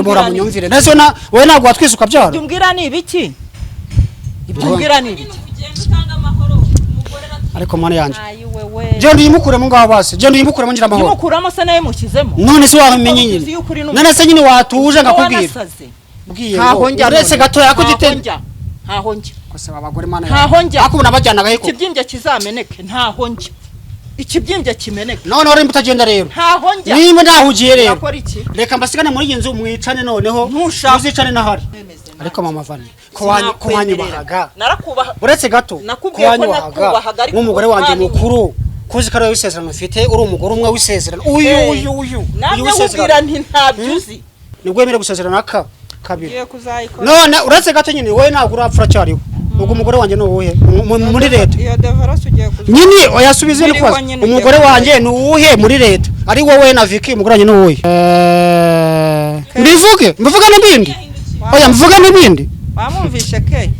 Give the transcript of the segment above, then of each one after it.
Mbora munyumvire nese na wowe ntabwo watwise ukabyara. Ibyo umbwira ni ibiki? Ibyo umbwira ni ibiki? Ariko mana yanjye, Ayi wewe. genda uyimukuremo ngaho basi, genda uyimukuremo ngira amahoro. Yimukuramo se nawe mushyizemo? None se wamenye Uzi nyine? yuko uri None se nyine watuje ngakubwira? Wanasaze. Ubwiye Ntaho ngo njya. uretse None. gatoya ko Ntaho gite njya. Ntaho njya. Kose abagore, mana Ntaho njya. Ariko ubona bajyanaga heko. Ikibyimbya kizameneke, ntaho njya. Ikibyimbya kimeneke. None wari utagenda rero? Ntaho njya. Nimba ntahugiye rero, Urakora iki? reka mbasigane muri iyi nzu mwicane, noneho Ntushaka. muzicane n'ahari. Ariko mama Vani, ko wanyubahaga. Narakubaha. Uretse gato, ko Nakubwiye ko wanyubahaga nakubahaga, ariko nk'umugore wanjye ubu mukuru, kuzi ko ari wowe w'isezerano mfite, uri umugore umwe w'isezerano, uyu uyu uyu uyu Namwe nkubwira w'isezerano nti ntabyo uzi. Nibwo wemerewe gusezerana aka kabiri. Ngiye kuzayikora. None uretse gato nyine, wowe ntabwo urapfa, uracyariho. Ubwo umugore wanjye ni uwuhe muri leta? Iyo devarose ugiye kuzayikora. Nyine oya, subize. Biriho Kubaza nyine ugiye umugore kuzayikora. wanjye ni uwuhe muri leta? Ari wowe na Vicky, umugore wanjye ni uwuhe? Mbivuge, mbivuge n'ibindi? Oya, mbivuge n'ibindi. Wamwumvishe ke?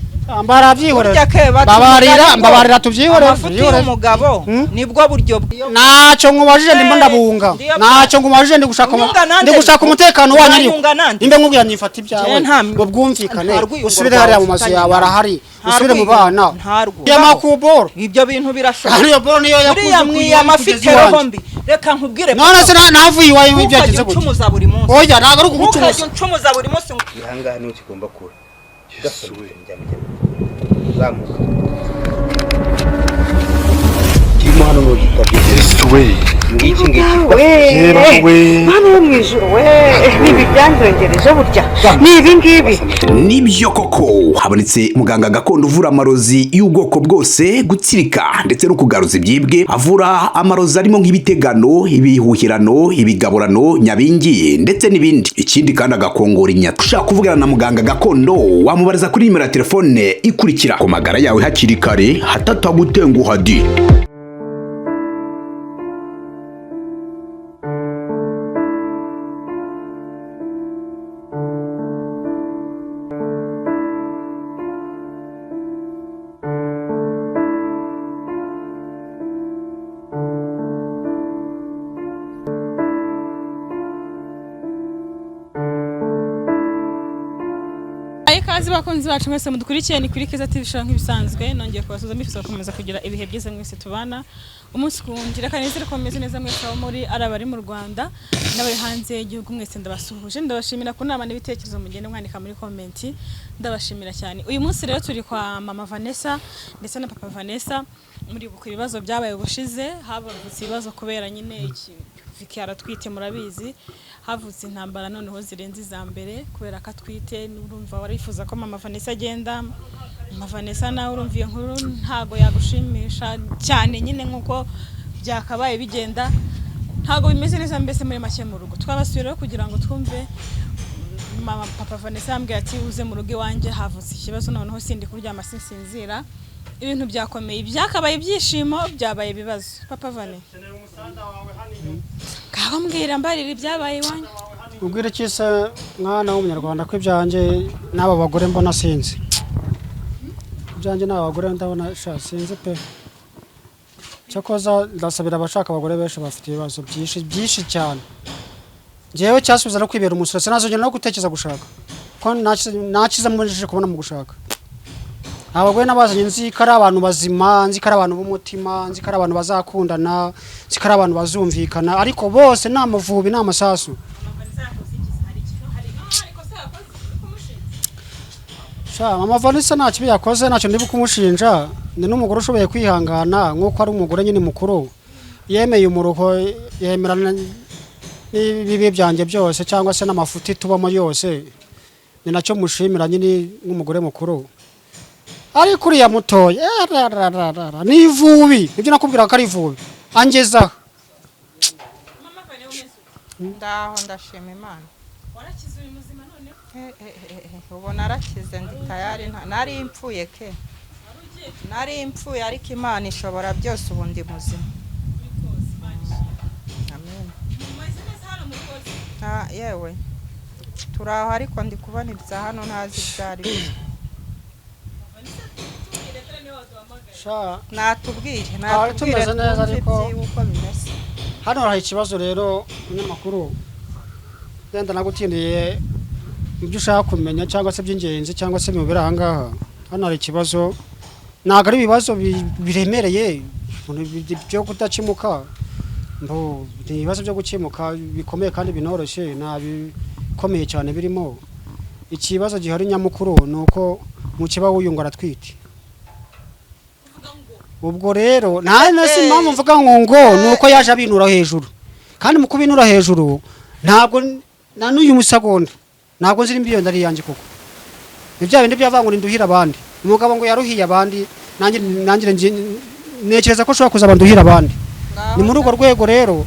Mbarabyihorera. Burya ke baca Mbabarira. umugani ngo Mbabarira, tubyihorere. amafuti Tubyihorere. y'umugabo nibwo buryo Ntacyo nkubajije, ndimo ndabunga. Ndiyo. Ntacyo nkubajije, ndi gushaka Unyunga nande? ndi gushaka umutekano wanyu, ariko Uranyunga nande? nimba nkubwira nifata ibyawe Jewe ngo bwumvikane, nta rwiyungo usubire hariya mu rwawe mazu ufitanye yawe nawe. arahari, Nta usubire mu rwiyungo, bana. nta rwo. Ya makuboro. Ibyo bintu birashoboka. Ariyo boro niyo yakuze Uriya mwiyama afite roho mbi. Reka nkubwire. None se navuye iwawe Ntukajye byagenze gute? uncumuza buri munsi. Oya, ntabwo ari Ntukajye ukugucumuza. uncumuza buri munsi. Ihangaha niho kigomba kuba. Zamuka kirimo hano n'ugitabye. Yesu we! Ngiki ngiki. Yeba we! Mana yo mu ijuru we, nibi byanjongereje burya ni ibi ngibi. Nibyo koko, habonetse muganga gakondo uvura amarozi y'ubwoko bwose, gutsirika ndetse no kugaruza ibyibwe. Avura amarozi arimo nk'ibitegano, ibihuhirano, ibigaburano, nyabingi ndetse n'ibindi. Ikindi kandi agakongora inyata. Ushaka kuvugana na muganga gakondo wamubariza kuri nimero ya telefone ikurikira. Ku magara yawe hakiri kare hatatagutenguha di. Ayi kazi bakunzi bacu mwese mudukurikiye, ni kuri Keza TV Show nk'ibisanzwe. Nongeye kubasuhuza, mbifuriza gukomeza kugira ibihe byiza mwese tubana umunsi ku wundi. Reka nizere ko mumeze neza mwese aho muri, ari abari mu Rwanda n'abari hanze y'igihugu, mwese ndabasuhuje, ndabashimira ku nama n'ibitekerezo mugenda mwandika muri comment, ndabashimira cyane. Uyu munsi rero turi kwa mama Vanessa ndetse na papa Vanessa. Muribuka ibibazo byabaye ubushize, havutse ibibazo kubera nyine iki Vicky aratwite, murabizi. Havutse intambara noneho zirenze iza mbere kubera ko atwite. Urumva warifuza ko mama Vanessa agenda, mama Vanessa nawe urumva iyo nkuru ntago yagushimisha cyane nyine nk'uko byakabaye bigenda, ntago bimeze neza mbese muri make mu rugo. Twabasuye rero kugira ngo twumve mama. Papa Vanessa yambwiye ati uze mu rugo iwanjye havutse ikibazo, noneho sindi kuryama, sinsinzira, ibintu byakomeye, byakabaye ibyishimo byabaye ibibazo. Papa Vane, ngaho mbwira, mbarira ibyabaye iwanyu. Ubwire iki se mwana w'umunyarwanda, ko ibyanjye n'aba bagore mbona sinzi, ibyanjye n'aba bagore ndabona sha sinzi pe. Cyakoza ndasabira abashaka abagore benshi bafite ibibazo byinshi byinshi cyane. Njyewe cyasubiza no kwibera umusore, sinazongera no gutekereza gushaka ko nakize mubujije kubona mu gushaka. Abagore n'abazanye nzi ko ari abantu bazima, nzi ko ari abantu b'umutima, nzi ko ari abantu bazakundana, nzi ko ari abantu bazumvikana, ariko bose ni amavubi, ni amasasu. Sha mama Vanessa nta kibi yakoze, ntacyo ndi kumushinja. Ni n'umugore ushoboye kwihangana, nk'uko ari umugore nyine mukuru, yemeye umuruho, yemera n'ibibi byanjye byose cyangwa se n'amafuti tubamo yose. Ni nacyo mushimira nyine nk'umugore mukuru. Ariko uriya mutoya erarararara, ni ivubi, nibyo nakubwira ko ari ivubi angezaho. Ndaho, ndashima Imana. Ubu narakize, ndi tayari. Nari mpfuye ke, nari mpfuye, ariko Imana ishobora byose, ubu ndi muzima. Amen. Ah, yewe turi aho, ariko ndi kubona ibya hano ntazi ibyo ari byo. Sha Natubwire. Twari Natubwire tumeze neza, twumve ariko ibyiwe uko bimeze. Hano hari ikibazo rero, umunyamakuru, wenda nagutindiye. Ibyo ushaka kumenya cyangwa se by'ingenzi cyangwa se bimubera aha ngaha, hano hari ikibazo, ntabwo ari ibibazo biremereye byo kudakemuka, mbo ni ibibazo byo gukemuka bikomeye kandi binoroshye, nta bikomeye cyane birimo. Ikibazo gihari nyamukuru ni uko mukeba w'uyu ngo aratwite. Ubwo rero nta na si impamvu mvuga ngo ni uko yaje abinura hejuru, kandi mu kubinura hejuru ntabwo na n'uyu musegonda ntabwo nzi nimba iyo nda ari iyanjye koko. Ni bya bindi byavangura nduhira abandi, umugabo ngo yaruhiye abandi, nanjye ntekereza ko ushobora kuzaba nduhira abandi. Ni muri urwo rwego rero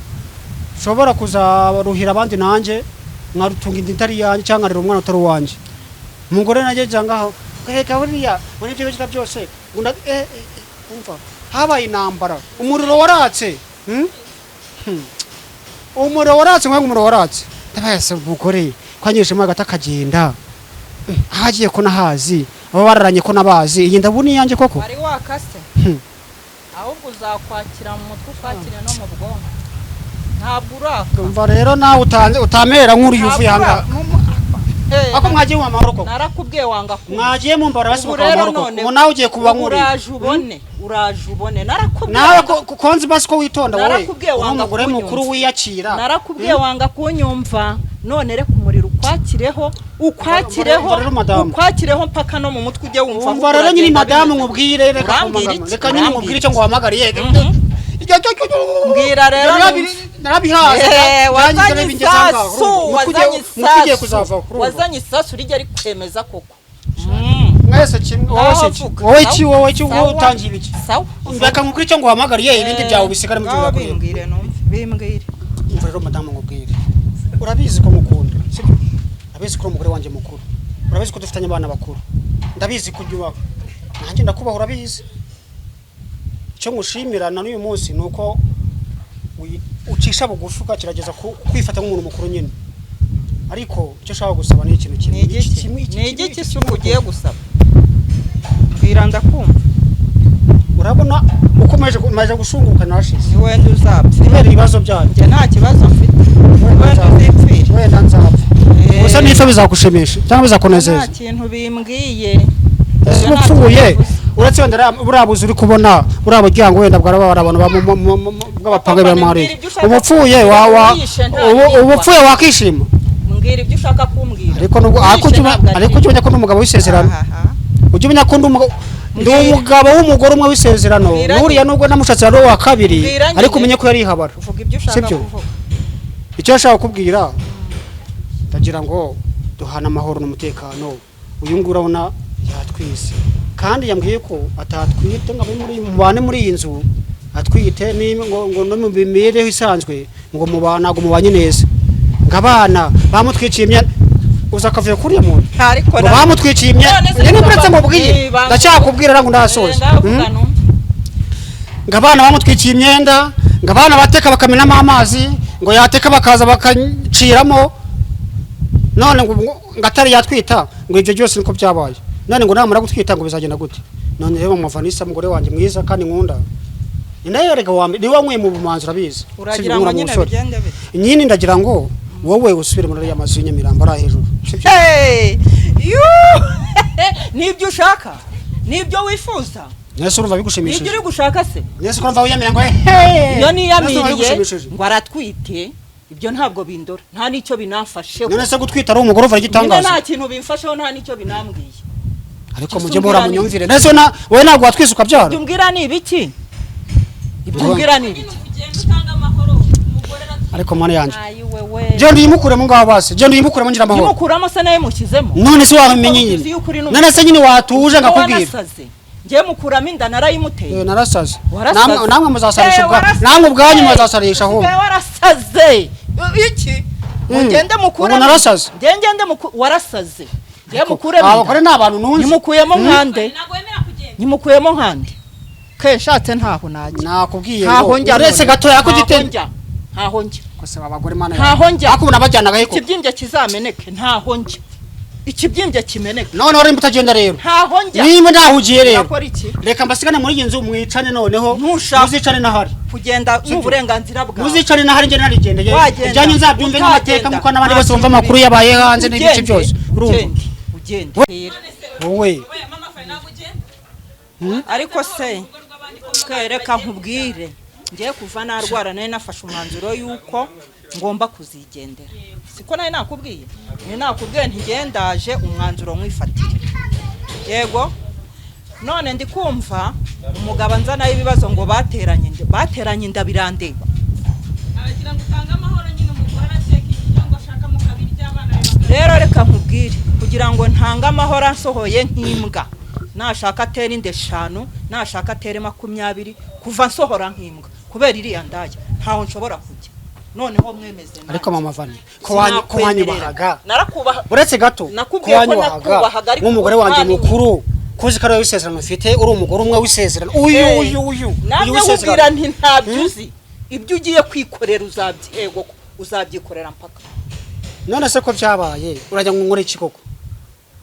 nshobora kuzaruhira abandi, nanjye nkarutunga inda itari iyanjye cyangwa nkarera umwana utari uwanjye. Umugore nanjye njya ngaho reka buriya muri ibyo bigira byose ngo umva habaye intambara, umuriro waratse, Umuriro waratse, ngo umuriro waratse, ndabaye se umugore kwanyishemo hagati akagenda ahagiye ko nahazi, abo bararanye ko nabazi, iyi ndabona iyanjye koko. Wari wakase ahubwo uzakwakira mu mutwe ukwakire no mu bwonko, ntabwo uraka. Umva rero nawe utanze utamera nk'uriya uvuye aha ngaha. Ako mwagiye mu amahoro koko? Narakubwiye wanga kumva. Mwagiye mumbara basi Ubu mukaba rero amahoro koko? none Ubu nawe ugiye kuba ubu nk'uriya. Uraje ubone, uraje ubone, narakubwiye Nawe konzi basi ko witonda wowe, Narakubwiye uri wanga umugore kunyumva. mukuru wiyakira. Narakubwiye wanga kunyumva, none reka umuriro ukwakireho, ukwakireho, Umva rero madamu. ukwakireho mpaka no mu mutwe ujye wumva. Umva rero nyine madamu nkubwire, reka Urambwira kumagama. iki? Reka nyine Urambwira nkubwire icyo nguhamagariye. Mbwira rero Narabihaze. Wazanye isasu, wazanye Mukugiye isasu, kuzavaho urumva. wazanye isasu rijya rikwemeza koko. Mwese kimwe, wowe se ki? Vuga. Wowe ki, wowe ki, wowe Sawa. utangiye ibiki? Sawa. Reka nkubwire icyo nguhamagariye, ibindi byawe bisigare mu byo Ngaho bakureba. bimbwire numve, bimbwire. Umva rero madamu nkubwire, urabizi ko mukunda, sibyo? Urabizi ko uri umugore wanjye mukuru, urabizi ko dufitanye abana bakuru, ndabizi ko ujya ubaho nanjye ndakubaha, urabizi. Icyo ngushimira na n'uyu munsi ni uko ucisha bugufi ukagerageza kwifata nk'umuntu mukuru nyine, ariko icyo ushaka gusaba ni ikintu kimwe. Ni igiki? Kimwe, iki Ni kimwe, igiki iki se kimwe. ugiye gusaba? Mbwira ndakumva. Urabona uko maje gushunguruka narashize Ni wenda uzapfa. kubera ibibazo byanyu. Njye nta kibazo mfite. Wenda uzipfire. Wenda nzapfa gusa n'icyo bizakushimisha cyangwa bizakunezeza. Nta kintu bimbwiye. Ese upfuye uretse wenda buriya buzu uri kubona, buriya buryango wenda bwaraba abantu bw'abapanga b'amahari, uba upfuye uba upfuye wakishima. Mbwira ibyo ushaka kumbwira. Ariko nubwo ariko ujye umenya ko ndi umugabo w'isezerano, ujye umenya ko ndi umugabo w'umugore umwe w'isezerano, n'uriya nubwo namushatse ari uwa kabiri, ariko umenye ko yari ihabara. Uvuga ibyo ushaka kuvuga. Icyo nshaka kukubwira, ndagira ngo duhane amahoro n'umutekano. Uyu nguyu urabona yatwise, kandi yambwiye ko atatwite ngo abe muri mubane muri iyi nzu, atwite ngo no mu mibereho isanzwe ngo ntabwo mubanye neza, ngo abana bamutwiciye imyenda, uza akavuye kuriya muntu ngo bamutwiciye imyenda. Nyine uretse mubwiye, ndacyakubwira ngo ndasoza, ngo abana bamutwiciye imyenda, ngo abana bateka bakamenamo amazi, ngo yateka bakaza bakaciramo, none ngo atari yatwita, ngo ibyo byose niko byabaye. None ngo namara gutwita ngo bizagenda gute? None rero mama Vanessa, umugore wanjye mwiza kandi nkunda, ni nawe rega wa mbere, niwe wanyweye mu bumanzi urabizi. Uragira ngo nyine bigende bite? Nyine ndagira ngo wowe usubire muri ariya mazu y'Inyamirambo ari hejuru. Nibyo ushaka, nibyo wifuza. Nese urumva bigushimishije? Nibyo uri gushaka se? Nese urumva wiyamira ngo iyo niyamiriye ngo aratwite, ibyo ntabwo bindora, nta nicyo binamfasheho. None se gutwita ari umugore uva igitangaza? Nta kintu bimfasheho, nta nicyo binambwiye. Ariko mujye muhora munyumvire. Nese wowe ntabwo watwise ukabyara? Ibyo umbwira ni ibiki? Ibyo umbwira ni ibiki? Ariko mwana yanjye, genda uyimukuremo ngaho basi, genda uyimukuremo ngira amahoro. Nyimukuramo se nawe mushyizemo? None se wamenye nyine? None se nyine watuje ngakubwira? Ngiye mukuramo inda narayimuteye. Narasaze. Namwe muzasarisha ubwa, namwe ubwanyu muzasarisha ahubwo. Warasaze. Iki? Mugende mukuremo. Narasaze. Ngende warasaze. Ngiye mukuremo. Abagore ni abantu nunze. Nimukuyemo nkande. Nimukuyemo nkande. Ke nshatse ntaho najya. Nakubwiye ngo uretse gato yakugite. Ntaho njya. Kose abagore mana. Ntaho njya. Akubona bajyanaga heko. Ikibyimbye kizameneke ntaho njya. Ikibyimbye kimeneke. None uri mutagenda rero. Ntaho njya. Nimba ntahugiye rero. Reka mbasigane muri iyi nzu mwicane noneho. Muzicane nahari. Kugenda ni uburenganzira bwawe. Muzicane nahari nge narigendeye. Ibyanyu nzabyumve nk'amateka nkuko n'abandi bose bumva amakuru yabaye hanze n'ibice byose. Urumva? Ugende, ugende. Wowe. Oya, mama Fani, ntabwo ugenda. Ariko se ke, reka nkubwire, ngiye kuva narwara nari nafashe umwanzuro y'uko ngomba kuzigendera. Siko nari nakubwiye? Nari nakubwiye nti ngendaje umwanzuro nkwifatire. Yego, none ndi kumva umugabo anzanaho ibibazo ngo bateranye inda, bateranye inda, birandeba. Aragira ngo utange amahoro nyine, umugore arateka ibiryo ngo ashaka mu kabirya, abana be Rero reka nkubwire, kugira ngo ntange amahoro ansohoye nk'imbwa, nashaka atere inda 5, nashaka atere 20, kuva nsohora nk'imbwa kubera iriya ndaya, ntaho nshobora kujya. Noneho mwemeze nanjye. Ariko mama Vani, ko wanyubahaga. Narakubaha. Uretse gato, ko Nakubwiye ko wanyubahaga nakubahaga, ariko nk'umugore wanjye umwami mukuru, kuzi ko ari wowe w'isezerano mfite, uri umugore umwe w'isezerano, uyu uyu uyu uyu Nanjye nkubwira w'isezerano. nti ntabyo uzi, ibyo ugiye kwikorera uzabyego, uzabyikorera mpaka. None se ko byabaye, urajya ngo nkore iki koko?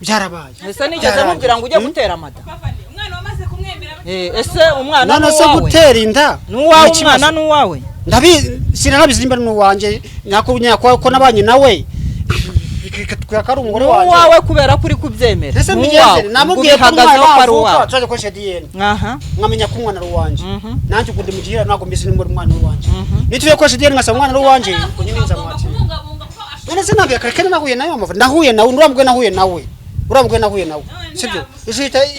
Byarabaye. Ese nigeze Byarabaye. nkubwira ngo ujye gutera amada? Bavane umwana wamaze kumwemera. Ese umwana None se n'uwawe? gutera inda N'uwawe? ni ikibazo? Umwana n'uwawe? Ndabizi, sinanabizi nimba ari n'uwanjye, nyako nyako ko nabanye nawe bikatwira ko ari umugore wanjye. N'uwawe kubera ko uri kubyemera. Ese N'uwawe. mbigenze namubwiye ko umwana Ubihagazeho ko ari navuka uwawe. tuzajya gukoresha DNA, Aha. nkamenya ko umwana ari uwanjye. Nanjye ubwo ndi mu gihira, ntabwo mbizi nimba ari umwana ari uwanjye. Nituye gukoresha DNA ngasaba umwana ari uwanjye, ubwo nyine nzamwakira. Kubungabunga kuko ashobora None se ntabwo kare kare nahuye nawe, amavuta nahuye nawe, uriya nahuye nawe, uriya nahuye nawe, sibyo?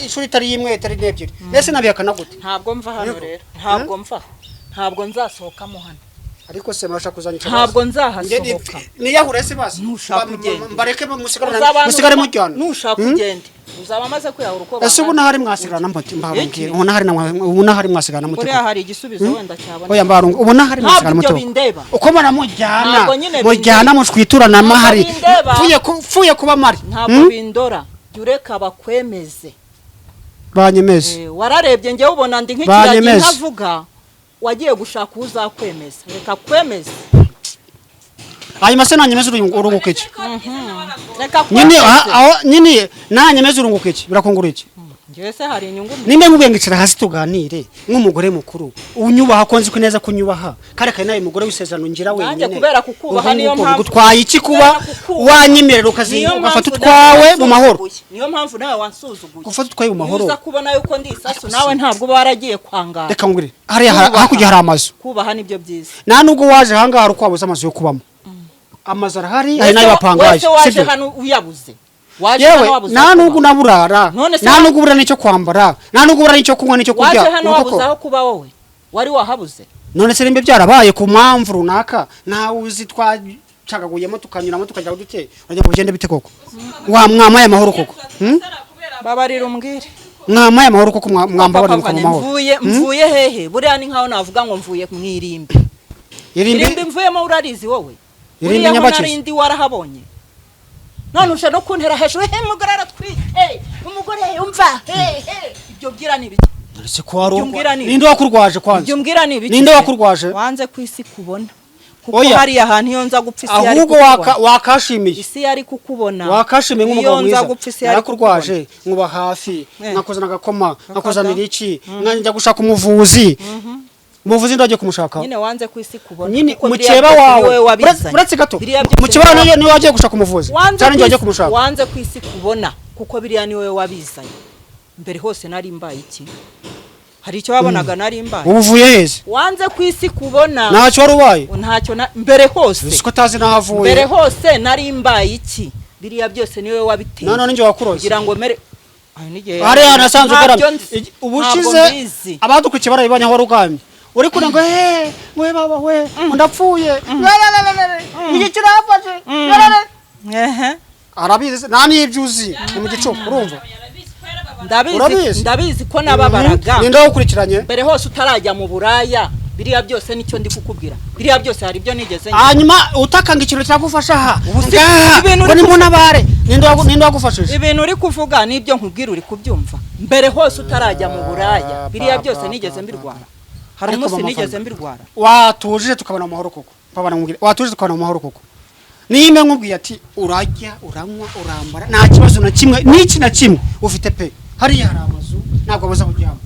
Ishuri itari imwe, itari n'ebyiri, ese nabihakana gute? Ntabwo mva hano rero, ntabwo mva, ntabwo nzasohokamo hano. Ariko se murashaka kuzanyica? Ntabwo nzahasohoka. Niyahure se basi? Nushaka ugende. Mbareke Uzaba musigare mujyana. Nushaka ugende, uzaba amaze kwiyahura uko Ese ubu bangana. nahari mwasigarana mute? Mbabwira, ubu nahari ubu nahari mwasigarana mute? Buriya hari igisubizo wenda cyabona. Oya, mbarungu, ubu nahari Ntabwo mwasigarana ibyo mute? bindeba. Uko muramujyana? Ntabwo nyine Mujyana, bindeba. mushwiturana Ntabwo mahari. bindeba. Pfuye kuba mari. Ntabwo bindora, jya ureka bakwemeze. Banyemeze. Wararebye njyewe ubona ndi nk'ikiragi Banyemeze. ntavuga, wagiye gushaka uwo uzakwemeza, reka kwemeze. Hanyuma se nanyemeze urunguka iki? Reka Nyine kwemeze. aho nyine nanyemeze urunguka iki? Birakungura iki? Njyewe se hari inyungu Nimba nkubwiye ngo icara hasi tuganire nk'umugore mukuru unyubaha, ko nzi ko neza kunyubaha, kare kare nawe mugore w'isezerano ngira Nanjye wenyine. kubera kukubaha Ubu niyo ngubu mpamvu bigutwaye iki kuba Kubera kukubaha. wanyemerera Niyo ugafata mpamvu utwawe nawe mu mahoro? wansuzuguye. Niyo mpamvu nawe wansuzuguye. Gufata utwawe mu mahoro? Iyo uza kubona yuko ndi isasu, nawe ntabwo uba waragiye kwangara. Reka ngwire, hariya Kubaha. hakurya hari amazu. Kubaha nibyo byiza. Nta nubwo waje ahangaha hari uko wabuze amazu yo kubamo, amazu arahari, hari n'ayo bapangaye. Wese waje Sibyo? hano uyabuze, waje Yewe, hano wabuze nta aho nubwo kuba. unaburara, None se nta nubwo ubura n'icyo kwambara, nta nubwo ubura n'icyo kunywa n'icyo Waje kurya. hano Ubu wabuze koko. aho kuba, wowe wari wahabuze. None se nimba byarabaye ku mpamvu runaka nawe uzi, twacagaguyemo tukanyuramo tukajya dute, urajya ngo bigende bite koko? Wa mwamaye amahoro koko? Babarira umbwire. Mwamaye amahoro koko, mwambabarira Papa mukaba amahoro. mvuye mvuye hehe? Buriya ni nkaho navuga ngo mvuye mu irimbi. Irimbi? Irimbi mvuyemo urarizi wowe? Irimbi Buriya ho Nyabakizi. narindi warahabonye, none uje no kuntera hejuru, he mugore aratwite, umugore umva, he he, ibyo bwira ni ibiki? None ko wari Ibyo umbwira ni ibiki? Ninde wakurwaje kwanza? Ibyo umbwira ni ibiki? Ninde wakurwaje? Wanze ku isi kubona, kuko Oya. hariya hantu iyo nza gupfa isi yari Ahubwo kukubona. wakashimiye. Isi yari kukubona. Wakashimiye nk'umugabo Iyo nza mwiza. gupfa isi yari Narakurwaje, nkuba hafi, Eh. nkakuzana agakoma, nkakuzanira iki, nkajya gushaka umuvuzi. Umuvuzi ndagiye kumushaka. Nyine wanze ku isi kubona, Nyine kuko biriya mukeba byose ni wawe wowe wabizanye. Uretse gato, Biriya byose mukeba ni wowe. niwe wagiye gushaka umuvuzi Wanze cyane ku njye wagiye isi- kumushaka. Wanze ku isi kubona, kuko biriya ni wowe wabizanye. Mbere hose nari mbaye iki? Hari icyo wabonaga nari mbaye? Ubu uvuye heza? Wanze ku isi kubona. Ntacyo wari ubaye. Ntacyo mbere hose. Uzi ko utazi n'aho avuye. Mbere hose nari mbaye iki? Biriya byose ni wowe wabiteye. None ninjye wakuroze? Kugira ngo mere Ayo n'igihe Hariya nasanze Ntabyo ugaramye. nzi. Ubushize Ntabwo mbizi. abadukurikiye barabibonye aho wari ugaramye, uri kure ngo he we baba we, ndapfuye, iki kirafashe. Ehe. Arabizi, nta n'ibyo uzi, ni mu gicuku, urumva? Ndabizi. Urabizi? Ndabizi ko nababaraga. Ninde wagukurikiranye? Mbere hose utarajya mu buraya, biriya byose nicyo ndi kukubwira, biriya byose hari ibyo nigeze ngira. Hanyuma utakanga ikintu cyagufasha aha si- ngaha ibintu ngo uri ni munabare, ninde wagufashije? Ibintu uri kuvuga n'ibyo nkubwira uri kubyumva? Mbere hose utarajya mu buraya, biriya byose nigeze mbirwara? Hari Ariko umunsi mama nigeze Fana, mbirwara? Watujije tukabona amahoro koko? Pabana nkubwire, watujije tukabona amahoro koko? Nimba nkubwiye ati urajya, uranywa, urambara, nta kibazo na kimwe n'iki na kimwe ufite pe, hariya hari amazu, ntabwo abuza kuryama.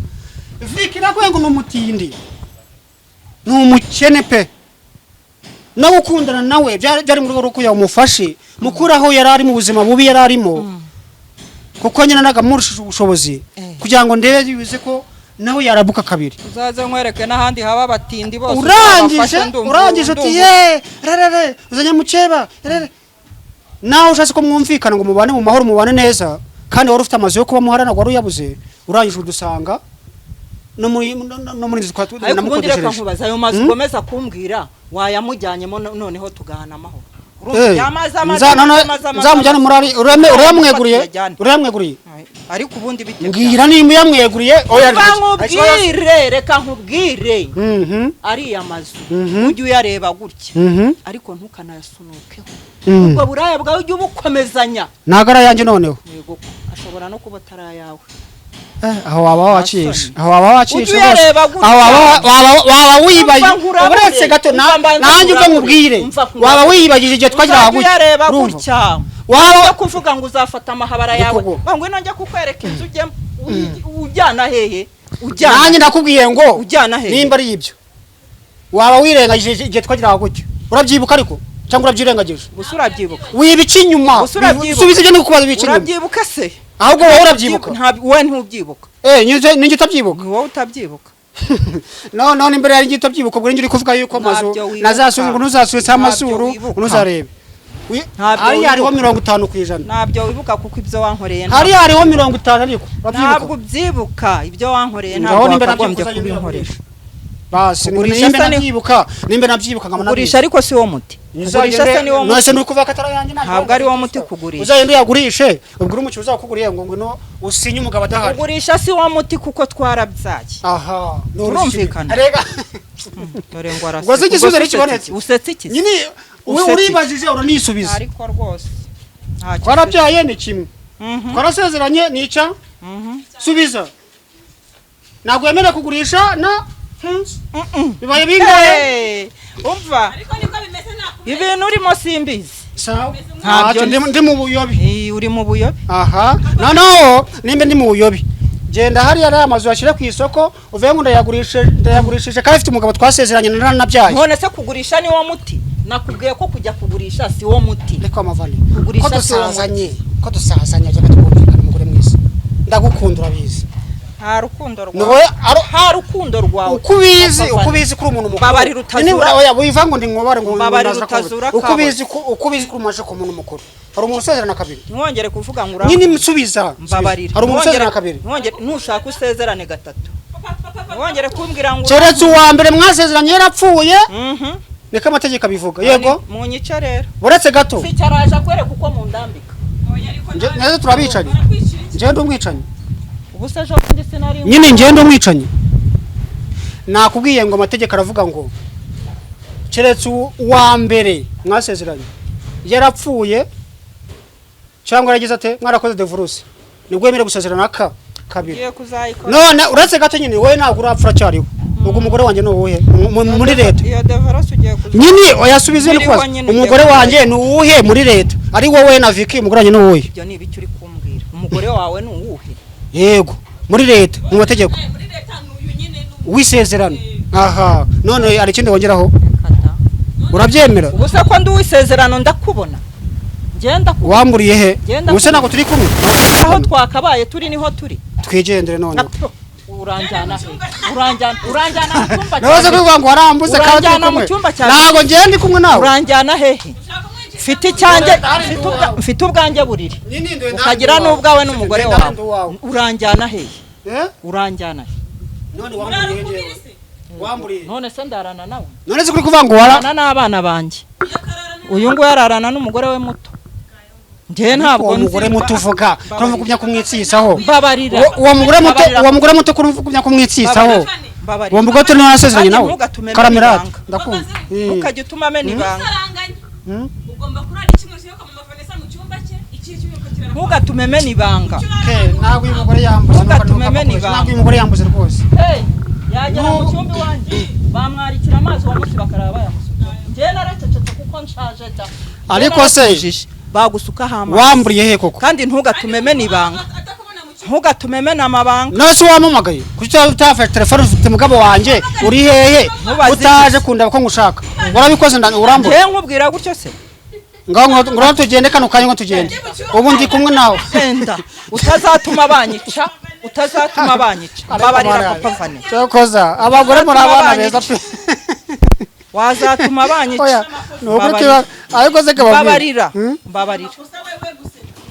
Viki nakubwiye ngo ni umutindi, ni umukene pe, no gukundana nawe byari mu rwego rwo kugira ngo umufashe Mukuraho yari ari mu buzima bubi yari arimo, kuko nyine nagamurushije ubushobozi, kugira ngo ndebe bivuze ko nawe yarabuka kabiri. Uzaze nkwereke n'ahandi haba abatindi bose. Urangije uzabafashe, ndumva- urangije uti ndumva- ye rerere uzanye mukeba rerere, nawe ushatse ko mwumvikana ngo mubane mu mahoro, mubane neza, kandi wari ufite amazu yo kuba muharana, wari uyabuze. Urangije udusanga no muri inzu Ariko ubundi reka namukodeshereje. nkubaza, ayo mazu ukomeza kumbwira wayamujyanyemo noneho tugahana amahoro? Urumva Eh, amazi amazi amazi amazi nzamujyane muri ari urayamweguriye? Tuyajyane. Urayamweguriye? Ariko ubundi bite? Mbwira nimba uyamweguriye. Oya. Reka nkubwire, reka nkubwire. Ariya mazu ujye uyareba gutya, ariko ntukanayasunukeho. Ubwo buraya bwawe ujye ubukomezanya. Ntago ari ayanjye noneho. Yego, ashobora no kuba atari ayawe. Aho waba wacisha, aho waba wacisha Ujye rwose. uyareba gutya. Aho waba wibaye Umva nkurabure. uretse gato Umva mbanza nanjye ubwo nkurabure. nkubwire, Umva nkurabure. waba wiyibagije igihe twagiraga Uzajya gutya. uyareba Urumva? gutya. Waba Ujya kuvuga ngo uzafata amahabara yawe, Ndikugu. ngo ngwino njya kukwereka inzu ujyemo. Ujyana hehe? Ujyana Nanjye ndakubwiye ngo Ujyana hehe? nimba ari ibyo, waba wirengagije igihe twagiraga gutya. Urabyibuka ariko cyangwa urabyirengagije? Gusa urabyibuka? Wibica inyuma. Gusa urabyibuka? Subiza ibyo ndikubaza, bica inyuma. Urabyibuka se? Ahubwo wowe urabyibuka? Wowe ntubyibuka. Eh, ninjye utabyibuka? Ni wowe utabyibuka. No none imbere yari utabyibuka, ubwo ninjye uri kuvuga yuko amazu Ntabyo wibuka. nazasubiza ngo ntuzasubize amazuru. Ntabyo wibuka. Ntuzarebe. Ntabyo Hariya hariho wibuka. 50%. Ntabyo wibuka kuko ibyo wankoreye Hariya hariho 50, ariko ntabwo urabyibuka? Ubyibuka ibyo wankoreye? Ngaho Ntabwo nimba wakagombye nabyibuka, kubinkoresha. Basi Kugurisha nimba se ni- nabyibuka, nimba nabyibuka nkaba Kugurisha ariko si wo muti. Kugurisha se ni wo none muti? se nukuvuga ko atari ayanjye? Ntabwo ari wo muti kugurisha. Uzagenda uyagurishe, ubwire umukiriya uzakuguriye ngo ngwino usinye umugabo adahari. Kugurisha si wo muti kuko twarabyaye. Aha. Turumvikana. Rega. Dore ngo araseka. Ubwo se igisubizo Ubwo se ntikibonetse? Usetse iki se? Nyine Usetse iki? uribajije uranisubiza. Ariko rwose ntacyo. Twarabyaye ni kimwe, Mhm, twarasezeranye ni icya subiza. Ntabwo wemerewe kugurisha na bibaye bingahe? Hey, umva. Ariko niko bimeze, nakubwiye. Ibintu urimo simbizi. Sawa. Ntabyo Ntacyo, ndi mu buyobe. Eh, uri mu buyobe. Aha noneho nimba ndi mu buyobe, genda hariya ariya amazu yashyire ku isoko, uvuye ngo ndayagurishije kandi afite umugabo twasezeranye naranabyaye. None se kugurisha ni wo muti? Nakubwiye ko kujya kugurisha si wo muti. Reka amavane. Kugurisha Ko si wo dusazanye, ko dusazanye, reka twumvikane. Umugore mwiza, ndagukunda urabizi. Nta rukundo Ni rwawe. wowe Nta rukundo rwawe. Uko ubizi, Papa. uko ubizi kuri umuntu mukuru. Mbabarira utazura- Nyine oya, wiva ngo ndi nkubare ngo Mbabarira ndaza kubabarira. utazura Uko ubizi kabuze. ko, uko ubizi kuri umaje ku muntu mukuru, hari umuntu usezerana kabiri? Ntiwongere kuvuga ngo Nyine musubiza. Mbabarira. Hari umuntu usezerana kabiri? Ntiwongere, nushaka usezerane gatatu. Ntiwongere kumbwira ngo Keretse uwa mbere mwasezeranye yarapfuye. Niko amategeko abivuga, yego. Munyice rero. Uretse gato. Sicyaraje akwereka uko mundambika. Oya, ariko Neza turabicanye. Barakwicira iki? Ngende umwicanyi. Ubu se ejo bundi sinari Nyine ngende umwicanyi. Nakubwiye ngo amategeko aravuga ngo keretse uwa mbere mwasezeranye yarapfuye cyangwa yaragize ate, mwarakoze divorce, nibwo wemerewe gusezerana ka kabiri. Ugiye kuzayikora. None uretse gato, nyine wowe ntabwo urapfa, uracyariho. Ubwo umugore wanjye ni uwuhe muri leta? Iyo divorce ugiye kuzayikora. Nyine oya, subize. Biriho Kubaza nyine ugiye umugore kuzayikora. wanjye ni uwuhe muri leta? Ari wowe na Vicky, umugore wanjye ni uwuhe? Ibyo ni ibiki uri kumbwira? Umugore wawe ni uwuhe? Yego, muri leta, mu mategeko. Muri leta ni uyu nyine ni uyu. W'isezerano. Aha none hari ikindi wongeraho? Kata. Urabyemera? Ubu se ko ndi uw'isezerano, ndakubona ngenda ku Wamburiye he? Genda. Ubuse ntabwo turi kumwe? Aho twakabaye turi niho turi. Twigendere none. Uranjyana he? Uranjyana mu cyumba Nabaze cyanjye? kuvuga ngo warambuze kandi turi Uranjyana mu kumwe. cyumba cyanjye? Ntabwo ngenda, ndi kumwe nawe. Uranjyana hehe? Mfite icyanjye, mfite ubwanjye buriri, ukagira n'ubwawe n'umugore wawe. Uranjyana hehe? Uranjyana he? None wamburiye njyewe? Wamburiye? None se ndarana nawe? None se kuri kuvuga ngo wara Ararana n'abana banjye. Uyu nguyu ararana n'umugore we muto. Njyewe ntabwo Uwo nzi. mugore muto uvuga, kuri ugumya kumwitsisaho? Mbabarira. Uwo mugore muto, Mbabarira. uwo mugore muto, kuri ugumya kumwitsisaho? Mbabarira. Uwo mugore turi nasezeranye Kandi nawe. ntugatume mena Karamirate. ibanga. Ndakumva. Ntukajye utuma amena ibanga. Saranganya. Ugomba kurara icyumweru kimwe kwa mama Vanessa mu cyumba cye, ikindi cyumweru ukakirara kwa Ntugatume mena ibanga. Ke, ntabwo uyu mugore yambuze. Ntugatume mena ibanga. Ntabwo uyu mugore yambuze rwose. Hey, yagera mu cyumba iwanjye bamwarikira amazi uwo munsi bakaraba bayamusuka. Njyewe naracecetse kuko nshaje da. Ariko se- Naratujije. Bagusukaho amazi. Wamburiye he koko? Kandi ntugatume mena ibanga. Atakubona mu cyumba. Ntugatume mena amabanga. None se wampamagaye kuki utafashe telefone? Ufite umugabo wanjye uri hehe? Ntubaze. Utaje kundeba ko ngushaka, warabikoze, urambura. Njyewe nkubwira gutyo se? Ngaho ngo tugende kano kanya, ngo tugende, ubu ndi kumwe nawe. Genda, utazatuma banyica, utazatuma banyica. Mbabarira, Papa Vane. Cyokoza abagore muri abana beza pe. Wazatuma banyica. Oya, ni ukuri kiba ariko se kababwira. Mbabarira, mbabarira,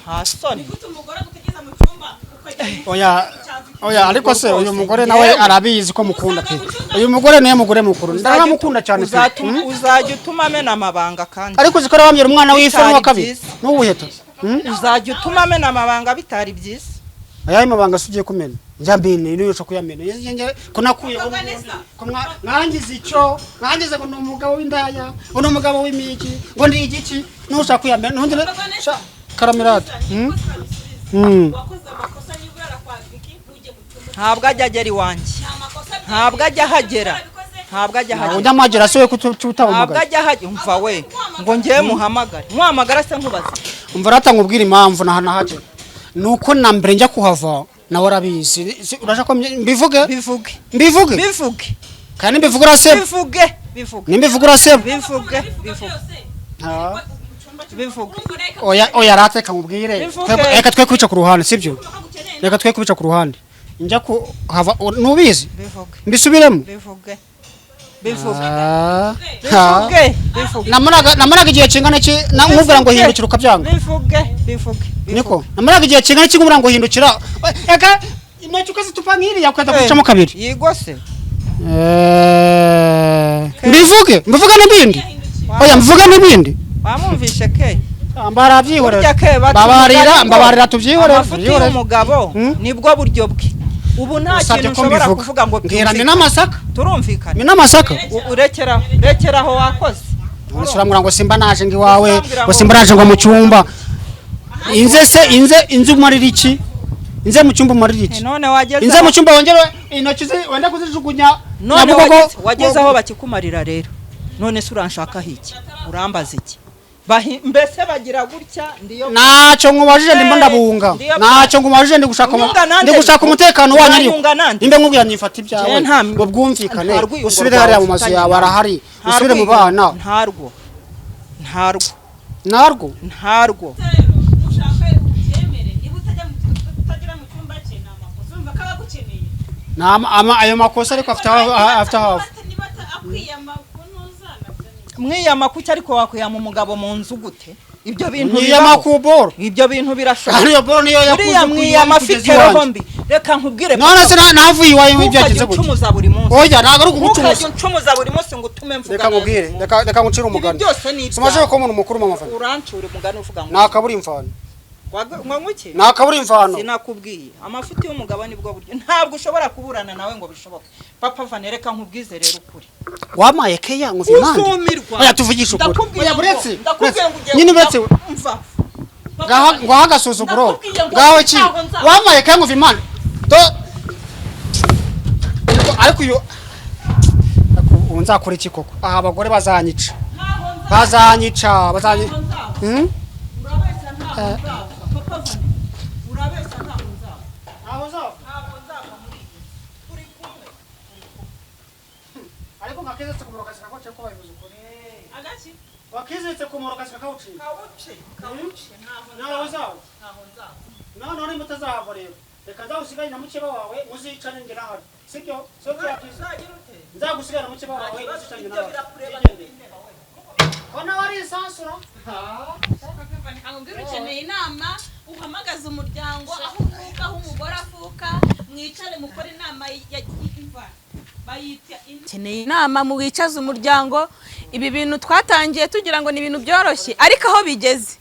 nta soni. Oya oya, ariko se uyu mugore nawe arabizi ko mukunda pe. Uyu mugore niwe mugore mukuru, ndaramukunda cyane pe. Uzajya utuma amena amabanga kandi. Ariko uziko wambwira umwana w'ifu Bitari wa kabiri byiza. n'ubuheto. Uzajya utuma amena amabanga bitari byiza. Ayahe mabanga se ugiye kumena? Njya mbene niyo ushaka kuyamena. Ko nakuyeho ko mwangize icyo mwangize, ngo ni umugabo w'indaya, ngo ni umugabo w'imigi, ngo ndi igiki, n'ushaka kuyamena n'undi karamirata. Wakoze amakosa niba urakwambika ntujye mu cyumba. Ntabwo ajya agera iwanjye, ntabwo ajya ahagera, ntabwo ajya ahagera. Ujya amagera se we Ntabwo kutabamugaye? ajya ahagera. Umva we, ngo ngewe muhamagare, muhamagara se nkubaze? Umva rata, nkubwira impamvu nahagera ni uko na mbere njya kuhava nawe arabizi. Urashaka ko mbivuge? Bivuge. Mbivuge? Bivuge. Kandi mbivuge uraseba. Bivuge, bivuge. Nimbivuge uraseba. Bivuge, bivuge, bivuge. Oya oya, rata, reka nkubwire. Bivuge. Reka twe kubica ku ruhande, sibyo? Reka twe kubica ku ruhande. Njya kuhava nubizi. Bivuge. Mbisubiremo? Bivuge, bivuge. Ah, ha. Bivuge, bivuge. Namaraga igihe kingana iki nkubwira ngo hindukira ukabyanga? Bivuge, bivuge. Niko namaraga igihe kingana iki nkubwira ngo hindukira, reka intoki ukazitupa nk'iriya ukahita gucamo kabiri. Yigose. Mbivuge, mbivuge n'ibindi? Oya, mbivuge n'ibindi. Wamwumvishe ke? Mbara byihorera. Burya ke bati Mbabarira. umugani ngo Mbabarira, tubyihorere. amafuti Tubyihorere. y'umugabo nibwo buryo bwe. Ubu nta Usabye kintu ko nshobora mbivuga. kuvuga ngo Mbwira byumvikane. mina amasaka. Turumvikana. Mina amasaka. Urekeraho, rekeraho, wakoze. None se urambwira ngo simba naje ngo iwawe, Urambwira ngo ngo- simba naje ngo mu cyumba, inze se, inze, inze umarira iki? Inze mu cyumba umarira iki? None wageze Inze mu cyumba wongere intoki wenda kuzijugunya none Nyabugogo. wageze aho bakikumarira rero. None se uranshakaho iki? Urambaza iki? Mbese bagira gutya ndiyo. Ntacyo nkubajije, ndimo ndabunga. Ndiyo. Ntacyo nkubajije, ndi gushaka Unyunga nande? ndi gushaka umutekano wanyu ariko. Uranyunga nande? Nimba nkubwira nifata ibyawe Njye ngo bwumvikane, nta rwiyungo usubire rwawe hariya mu mazu ufitanye yawe nawe. arahari, Nta usubire mu rwiyungo, bana. Ntarwo, ntarwo. Narwo. Ntarwo. Mushaka ubyemere, niba utajya utagera mu cyumba cye ni amakosa, urumva ko aba agukeneye. Ayo makosa ariko afite aho, afite aho ava. Niba akwiyama kunuza nabyo ni Mwiyama kuki? Ariko wakwiyama umugabo mu nzu gute? Ibyo bintu Mwiyama bibaho. ku boro. Ibyo bintu birashoboka. Ariyo boro niyo yakuze Uriya mwiyama kugeza afite roho iwanjye. mbi. Reka nkubwire, None se navuye iwawe ntukajye byagenze gute? uncumuza buri munsi. Oya, ntabwo ari ukugucumuza. Ntukajye uncumuza buri munsi ngo utume mvuga Reka nabi. nkubwire, reka ngucire umugani. Ibi byose ni Simaje ibyawe. ko umuntu mukuru, mama Fani. Urancura umugani uvuga ngo Nakabura imvano. Ngo iki? Nakabura imvano. Sinakubwiye, amafuti y'umugabo nibwo buryo, ntabwo ushobora kuburana nawe ngo bishoboke. Papa Vane, reka nkubwize rero ukuri. Wamaye keya ngo impande. Uzumirwa. Oya, tuvugishe ukuri. Ndakubwiye Oya, ngo- buretse. ndakubwiye ngo ugiye Nyine kujya- uretse. Umva. Ngaho ngaho agasuzuguro. Ndakubwiye ngo Ngaho ki? ntaho nzava. Wamaye keya ngo impande. Do. Ariko uyu ubu nzakora iki koko? Aha abagore bazanyica. Bazanyica, bazanyica. Urabeshya, ntaho nzava. Papa Vane, urabeshya, ntaho nzava. Ntaho nzava. Ntabwo nzava muri iyi nzu. Turi kumwe. Ariko nkakizetse ku muroka kakaciye ko babivuze ukuri. Agaki? Wakizetse ku muroka kakawuciye. Kawuce, kawuce, ntaho Ntaho nzava. nzava. Ntaho nzava. None nimba utazahava rero, reka nzagusigane na mukeba wawe muzicane njye nahari, sibyo? Sibyo byakiza? Uzagira ute? Nzagusigane na mukeba wawe muzicane njye Ibyo nahari. birakureba. Wigendere. Ko nawe ari isansura. Akubwira ukeneye inama, uhamagaze umuryango aho uvuka, aho umugore avuka, mwicare mukore inama ya imva bayita. Ukeneye inama, muwicaze umuryango. Ibi bintu twatangiye tugira ngo ni ibintu byoroshye, ariko aho bigeze,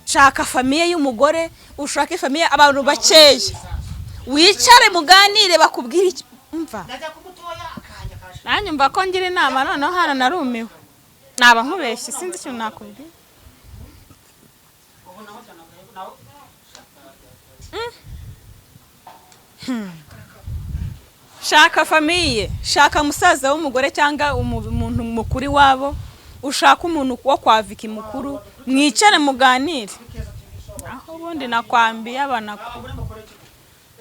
shaka famille y'umugore, ushake famille, abantu bakeya, wicare muganire, bakubwire icyo mva. Nanjye mva ko ngira inama noneho hano narumiwe, naba nkubeshye, sinzi ikintu nakubwira. Shaka famille, shaka musaza w'umugore cyangwa umuntu mukuru iwabo, ushaka umuntu wo kwa Viki mukuru, mwicare muganire. Aho ubundi nakwambiye abanaku.